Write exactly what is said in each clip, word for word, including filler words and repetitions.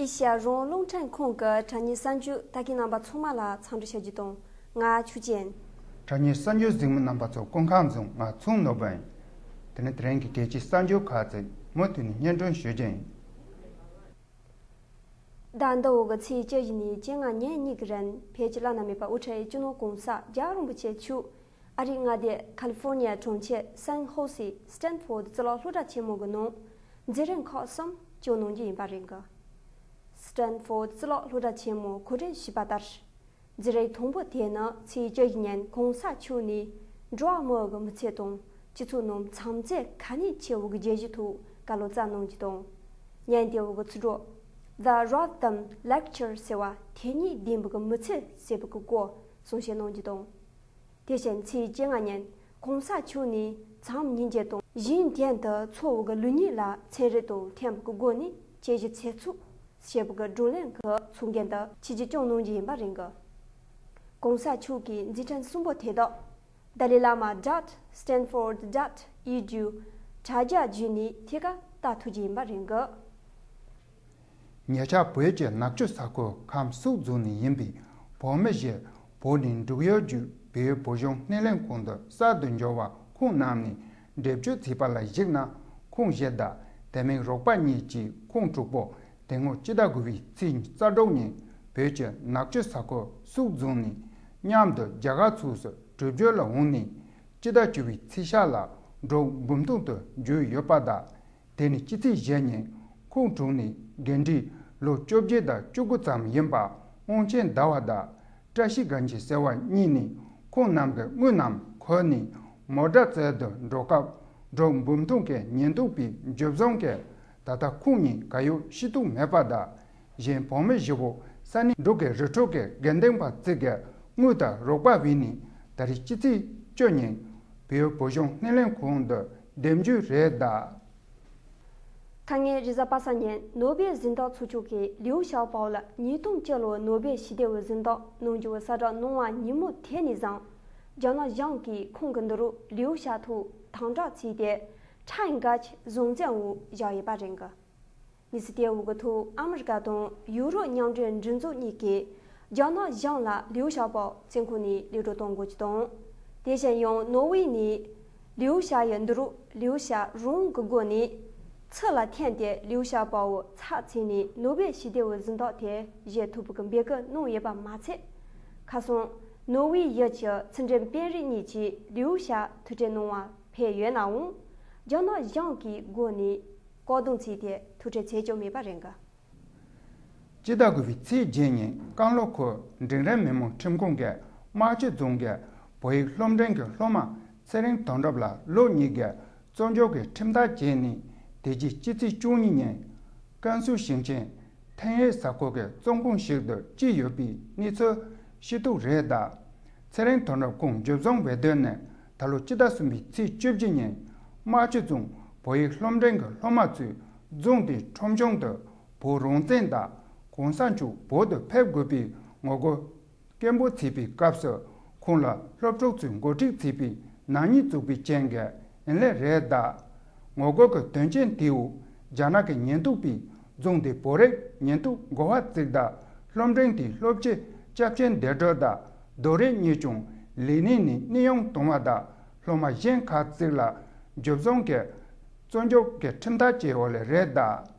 ཨེ་ཤ་ཡ་རང་དབང་རླུང་འཕྲིན་ཁང་གི་དྲ་བརྙན་གསར་འགྱུར་ད་གིན་རྣམ་པ་ཚང་མ་ལ་འཚམས་འདྲི་ཞུ་རྒྱུ་དང་། ང་ཆོས་ཅན། དྲ་བརྙན་གསར་འགྱུར་གཟིགས་མོ་རྣམ་པ་ཚོ་སྐུ་ཁམས་བཟང་། ང་ཚོང་ནོར་བུ་ཡིན། དེ་ནས་དེ་རིང་གི་གལ་ཆེའི་གསར་འགྱུར་ཁག་ཅིག་མུ་མཐུད་ནས་སྙན་སྒྲོན་ཞུ་རྒྱུ་ཡིན། ཟླ་འདི་འོག་གི་ཚེས་བཅུ་བཞི་ནས་བཅོ་ལྔ་ཉིན་གཉིས་ཀྱི་རིང་བོད་ཀྱི་བླ་ན་མེད་པ་དབུ་ཁྲིད་སྤྱི་ནོར་༸གོང་ས་༸རྒྱལ་བ་རིན་པོ་ཆེ་མཆོག་ཨ་རིའི་མངའ་སྡེ་ཁ་ལི་ཧྥོར་ནི་ཡ་གྲོང་ཁྱེར་སན་ཧོ་སི་སི་ཏན་ཧྥོར་ཌི་གཙུག་ལག་སློབ་གྲྭ་ཆེན་མོ་གི་ནང་མཛད་རིམ་ཁག་གསུམ་སྐྱོང་གནང་རྒྱུ་ཡིན་པ་རེད་གི། སི་ཏན་ཧྥོར་ཌི་གཙུག་ལག་སློབ་གྲྭ་ཆེན་མོས་གོ་སྒྲིག་ཞུས་པ་ལྟར། མཛད་རིམ་དང་པོ་དེ་ནི་ཚེས་བཅུ་བཞི་ཉིན་༸གོང་ས་མཆོག་ནས་འགྲོ་བ་མིའི་མི་ཚེ་དང་སྤྱི་ཚོགས་ནང་མཚམས་ཚད་གལ་གནད་ཆེ་བའི་བརྗོད་གཞི་ཐོག་བཀའ་སློབ་སྩལ་གནང་རྒྱུ་དང་། ཉིན་དེའི་ཚེས་གྲོགས། The Rhythm Lecture ཟེར་བ་དེ་ཉིད་ལྡན་པའི་མི་ཚེ་ཟེར་བའི་སྐོར་གསུང་བཤད་གནང་རྒྱུ་དང་། དེ་བཞིན་ཚེས་བཅོ་ལྔ་ཉིན་༸གོང་ས་མཆོག་ནས་མཚམས་ཉིན་བརྒྱད་དང་གཞན་རྟེན་དུ་འཚོ་བའི་ལུགས་གཉིས་ལ་ཚན་རིག་དང་མཐུན་པའི་སྒོ་ནས་དཔྱད་གཞི་ཚེ་སྲོག་ཞེས་པའི་བགྲོ་གླེང་གི་ཚོགས་འགན་དུ་ཆེད་ཕེབས་གནང་རྒྱུ་ཡིན་པ་རེད་གི། ༸གོང་ས་མཆོག་གི་མཛད་འཕྲིན་གསུམ་པོ་དེ་དག་Dalai Lama dot stanford dot e d u དྲ་རྒྱ་བརྒྱུད་ནས་ཐད་ཀར་ལྟ་ཐུབ་རྒྱུ་ཡིན་པ་རེད་གི། ཉེ་ཆར་བོད་ཀྱི་ནག་ཆུ་ས་ཁུལ་ཁམས་སོག་རྫོང་ནས་ཡིན་པའི་བོད་མི་ཞིག་བོད་ནས་འབྲུག་ཡུལ་གྱི་བོད་བོད་གཞུང་སྣེ་ལེན་ཁང་དུ་གསར་དུ་འབྱོར་བ་ཁོང་རྣམས་ནས་འགྲེལ་བརྗོད་བྱས་པ་ལ་གཞིགས་ན། ཁོང་བཞི་དང་དེ་མིན་རོགས་པ་གཉིས་བཅས་ཁོང་དྲུག་པོ་དེ་སྔོན་སྤྱི་ཟླ་དགུ་པའི་ཚེས་རྩ་དྲུག་ཉིན་བོད་ཀྱི་ནག་ཆུ་ས་ཁུལ་སོག་རྫོང་ནས་མཉམ་དུ་རྒྱ་གར་ཕྱོགས་སུ་བྲོས་བྱོལ་ལ་འོངས་ནས། སྤྱི་ཟླ་བཅུ་པའི་ཚེས་ཤར་ལ་འབྲུག་འབུམ་ཐང་དུ་བརྒྱུད་ཡོད་པ་དང་། དེ་ནས་སྤྱི་ཚེས་བཞི་ཉིན་ཁོང་དྲུང་ནས་འགན་འཁྲི་ལོ་བཅོ་བརྒྱད་དང་བཅུ་དགུ་ཙམ་ཡིན་པ་དབང་ཆེན་ཟླ་བ་དང་བཀྲ་ཤིས་དགའ་འཁྱིལ་ཟེར་བ་གཉིས་ནས་ཁོང་རྣམས་ཀྱི་དངུལ་རྣམས་ཁུར་ནས་མོ་ཊ་བཙལ་དུ་འགྲོ་སྐབས། འབྲུག་འབུམ་ཐང་གི་ཉེན་རྟོག་པས་འཇུ་བཟུང་གིས་ད་ལྟ་ཁོང་གཉིས་ག་ཡོད་ཤེས་རྟོགས་མེད་པ་དང་། གཞན་བོད་མི་བཞི་བོ་ས་གནས་འབྲུག་གི་རི་ཁྲོད་ཀྱི་དགེ་འདུན་པ་གཅིག་གིས་དངུལ་དང་རོགས་པ་བྱས་ནས་ད་རེས་སྤྱི་ཚེས་བཅུ་ཉིན་བོད་བོད་གཞུང་སྣེ་ལེན་ཁང་དུ་འདེམས་རྒྱུ་རེད་གདའ། ཁ་ཉིན་རེས་གཟའ་པ་སངས་ཉིན་ནོ་སྦེལ་གཟེངས་རྟགས་ཚོགས་ཆུང་གིས་ལིའུ་ཞའོ་པའོ་ལ་ཉིས་སྟོང་བཅུ་ལོའི་ནོ་སྦེལ་ཞི་བདེའི་གཟེངས་རྟགས་གནང་རྒྱུའི་གསལ་བསྒྲགས་གནང་བ་ཉིན་མོ་དེ་ནས་བཟུང་རྒྱ་ནག་གཞུང་གིས་ཁོང་གི་འདི་རུ་ལིའུ་ཞའོ་ཐོག་དམ་དྲག་བྱས་ཏེ་ཁྲའིང་གཱ་ཆི་བཟུང་བཙོན་འོག་བཞག་ཡོད་པ་རེད་གི། གནས་ཚུལ་དེའི་འོག་གི་ཐོག་ཨ་མི་རི་ཀ་དང་ཡུ་རོབ་མཉམ་འབྲེལ་མགྲིན་ཚབ་གཉིས་ཀྱིས་རྒྱ་ནག་གཞུང་ལ་ལིའུ་ཞའོ་པའོ་བཙོན་ཁང་ནས་གློད་གྲོལ་གཏོང་དགོས་རྒྱུ་དང་། དེ་བཞིན་ཡང་ནོར་ཝེ་ནས་ལིའུ་ཞའོ་ཡི་འདི་རུ་ལིའུ་ཞའོ་རང་གི་སྒོ་ནས་ཚུར་ལ་འཐེན་ཏེ་ལིའུ་ཞའོ་པའོ་ཚབ་བྱས་ནས་ནོ་སྦེལ་ཞི་བདེའི་གཟེངས་རྟགས་དེ་བཞེས་ཐུབ་པའི་འབོད་སྐུལ་གནང་ཡོད་པ་མ་ཚད། ཁ་སང་ནོར་ཝེ་ཡུལ་གྱི་ཕྱི་འབྲེལ་དཔོན་རིགས་གཉིས་ཀྱིས་ལིའུ་ཞའོ་ཐུག་འཕྲད་གནང་བར་ཕེབས་ཡོད་ནའང་། རྒྱ་ནག་གཞུང་གི་སྒོ་ནས་བཀག་སྡོམ་བྱས་ཏེ་ཐུག་འཕྲད་བྱེད་ཀྱི་མེད་པ་རེད་གི། སྤྱི་ཟླ་དགུ་པའི་ཚེས་བརྒྱད་ཉིན་ཀན་ལྷོ་ཁུལ་འབྲིང་རིམ་མི་དམངས་ཁྲིམས་ཁང་གིས་རྨ་ཆུ་རྫོང་གི་བོད་ཡིག་སློབ་འབྲིང་གི་སློབ་མ་ཚེ་རིང་དོན་གྲུབ་ལ་ལོ་གཉིས་ཀྱི་བཙོན་འཇུག་གི་ཁྲིམས་ཐག་བཅད་ནས། དེ་རྗེས་སྤྱི་ཚེས་བཅུ་གཉིས་ཉིན་ཀན་སུའུ་ཞིང་ཆེན་ཐེན་ཡེ་ས་ཁུལ་གྱི་བཙོན་ཁང་ཞིག་ཏུ་བསྐྱལ་ཡོད་པའི་གནས་ཚུལ་ཤེས་རྟོགས་རེད་གདའ། ཚེ་རིང་དོན་གྲུབ་ཁོང་འཇུ་བཟུང་བྱས་དོན་ནི། ད་ལོ་སྤྱི་ཟླ་གསུམ་པའི་ཚེས་བཅུ་བཞི་ཉིན་རྨ་ཆུ་རྫོང་བོད་ཡིག་སློབ་འབྲིང་གི་སློབ་མ་ཚོས་རྫོང་དེའི་ཁྲོམ་གཞུང་དུ་བོད་རང་བཙན་དང་གོང་ས་མཆོག་བོད་དུ་ཕེབས་དགོས་པའི་ངོ་རྒོལ་སྐད་འབོད་བྱས་པའི་སྐབས་སུ། ཁོང་ལ་སློབ་ཕྲུག་ཚོས་འགོ་ཁྲིད་བྱས་པའི་ནག་ཉེས་བཙུགས་པའི་རྐྱེན་གྱིས་ཡིན་ལེ་རེད་གདའ། ངོ་རྒོལ་གྱི་དོན་རྐྱེན་དེའི་འོག་རྒྱ་ནག་གི་ཉེན་རྟོག་པས་རྫོང་དེའི་བོད་རིགས་ཉེན་རྟོག་འགོ་པ་གཅིག་དང་། སློབ་འབྲིང་དེའི་སློབ་སྤྱི་སྐྱབས་ཆེན་བདེ་སྒྲོལ་དང་རྡོ་རིང་གཉིས་ཀྱང་ལས་གནས་ནས་གནས་དབྱུང་བཏང་བ་དང་། སློབ་མ་གཞན་ཁག་ཅིག་ལ་འཇུ་བཟུང་གིས་བཙོན་འཇུག་གི་ཁྲིམས་ཐག་བཅད་ཡོད་ལེ་རེད་གདའ།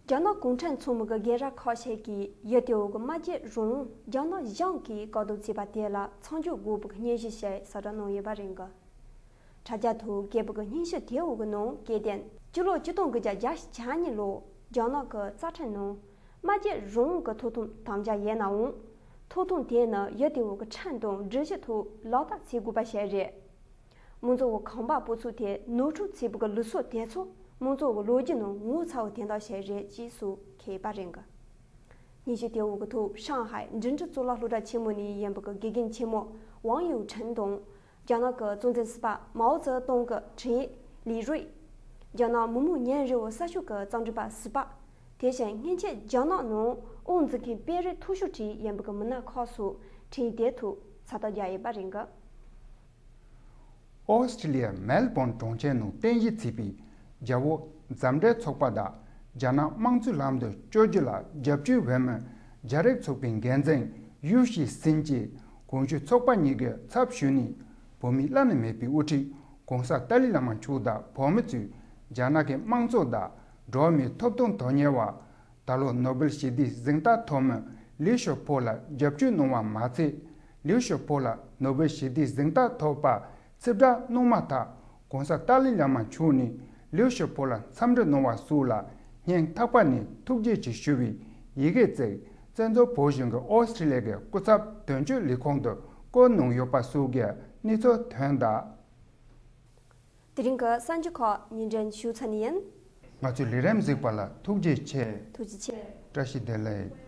རྒྱ་ནག་གུང་ཁྲན་ཚོགས་མི་གི་རྒན་རབས་ཁག་ཅིག་གིས་ཡུལ་དེའི་གི་དམག་སྤྱི་རང་རྒྱ་ནག་གཞུང་གིས་བཀག་སྡོམ་བྱས་པ་དེ་ལ་མཚམས་འཇོག་དགོས་པའི་སྙན་ཞུ་ཞིག་གསལ་བསྒྲགས་གནང་ཡོད་པ་རེད་གི། དྲ་རྒྱ་ཐོག་སྐད་འབོད་ཀྱི་སྙན་ཞུ་དེའི་གི་ནང་སྐད་དོན། སྤྱི་ལོ་ཆིག་སྟོང་དགུ་བརྒྱ་བརྒྱད་ཅུ་གྱ་གཉིས་ལོར་རྒྱ་ནག་གི་རྩ་ཁྲིམས་ནང་དམག་སྤྱི་རང་གི་ཐོབ་ཐང་དམ་བཅའ་ཡོད་ནའང་། ཐོབ་ཐང་དེ་ནི་ཡུལ་དེའི་གི་ཁྲིམས་དང་སྒྲིག་གཞི་ཐོག་ལག་བསྟར་བྱེད་དགོས་པ་ཞིག་རེད། མང་གཙོ་གི་ཁང་པ་སྤོ་ཚུལ་དེ་ནོར་འཁྲུལ་བྱས་པའི་ལུགས་སྲོལ་དེ་ཚོ་མང་གཙོ་གི་ལོ་རྒྱུས་ནང་ངོ་མཚར་བའི་དོན་དག་ཞིག་རེད་ཅེས་སུ་འཁོད་པ་རེད་གི། སྙན་ཞུ་དེའི་གི་ཐོག་ཧྲང་ཧའེ་འབྲིང་རིམ་གཙུག་ལག་སློབ་གྲྭ་ཆེན་མོ་ནས་ཡིན་པའི་གི་དགེ་རྒན་ཆེན་མོ་ཝང་ཡུའུ་ཁྲིན་དང་། རྒྱ་ནག་གི་གཙོ་འཛིན་ཟུར་པ་མའོ་ཙེ་ཏུང་གི་འཕྲིན་ཡིག་ལས་རིགས། རྒྱ་ནག་མི་དམངས་ཉིན་རེའི་གསར་ཤོག་གི་རྩོམ་སྒྲིག་པ་ཟུར་པ། དེ་བཞིན་སྔོན་ཆད་རྒྱ་ནག་ནང་དབང་འཛིན་མཁན་དཔོན་རིགས་མཐོ་ཤོས་གྲས་ཡིན་པའི་གི་མི་སྣ་ཁག་སོགས་འཕྲིན་ཡིག་དེའི་ཐོག་ཚགས་ཐག་བརྒྱབ་ཡོད་པ་རེད་གི། ཨོ་སི་ཀྲི་ལི་ཡའི་མེལ་བོན་གྲོང་ཁྱེར་ནང་རྟེན་གཞི་བྱས་པའི་རྒྱ་བོད་མཛའ་འབྲེལ་ཚོགས་པ་དང་ རྒྱ་ནག་དམངས་གཙོའི་ལམ་དུ་བསྐྱོད་རྒྱུ་ལ་རྒྱབ་སྐྱོར་འོས་མི་རྒྱ་རིགས་ཚོགས་པའི་འགན་འཛིན་ཡུའུ་ཤི་སིན་གྱིས་གོང་ཞུས་ཚོགས་པ་གཉིས་ཀྱི་ཚབ་ཞུས་ནས། བོད་མིའི་བླ་ན་མེད་པའི་དབུ་ཁྲིད་༸གོང་ས་ཏཱ་ལའི་བླ་མ་མཆོག་དང་བོད་མི་ཚོས་རྒྱ་ནག་གི་དམངས་གཙོ་དང་འགྲོ་བ་མིའི་ཐོབ་ཐང་དོན་གཉེར་བ། ད་ལོ་ནོ་སྦེལ་ཞི་བདེའི་གཟེངས་རྟགས་ཐོབ་མི་ལིའུ་ཞའོ་པོ་ལ་རྒྱབ་སྐྱོར་གནང་བ་མ་ཚད། ལིའུ་ཞའོ་པོ་ལ་ནོ་སྦེལ་ཞི་བདེའི་གཟེངས་རྟགས་ཐོབ་པར་ཆིབས་བསྒྲགས་གནང་མ་ཐག་༸གོང་ས་ཏཱ་ལའི་བླ་མ་མཆོག་ནས་ལིའུ་ཞའོ་པོ་ལ་འཚམས་འདྲི་གནང་བ་སོགས་ལ་སྙིང་ཐག་པ་ནས་ཐུགས་རྗེ་ཆེ་ཞུ་བའི་ཡི་གེ་བརྩེགས་བཙན་བྱོལ་བོད་གཞུང་གི་ཨོ་སི་ཀྲི་ལི་ཡ་གི་སྐུ་ཚབ་དོན་གཅོད་ལས་ཁུངས་དུ་བསྐུར་གནང་ཡོད་པ་སོགས་ཀྱི་གནས་ཚུལ་ཐོན་གདའ། དེ་རིང་གི་གསར་འགྱུར་ཁག་སྙན་སྒྲོན་ཞུས་ཚར་ནི་ཡིན། ང་ཚོའི་ལས་རིམ་གཟིགས་པ་ལ་ཐུགས་རྗེ་ཆེ། ཐུགས་རྗེ་ཆེ། བཀྲ་ཤིས་བདེ་ལེགས།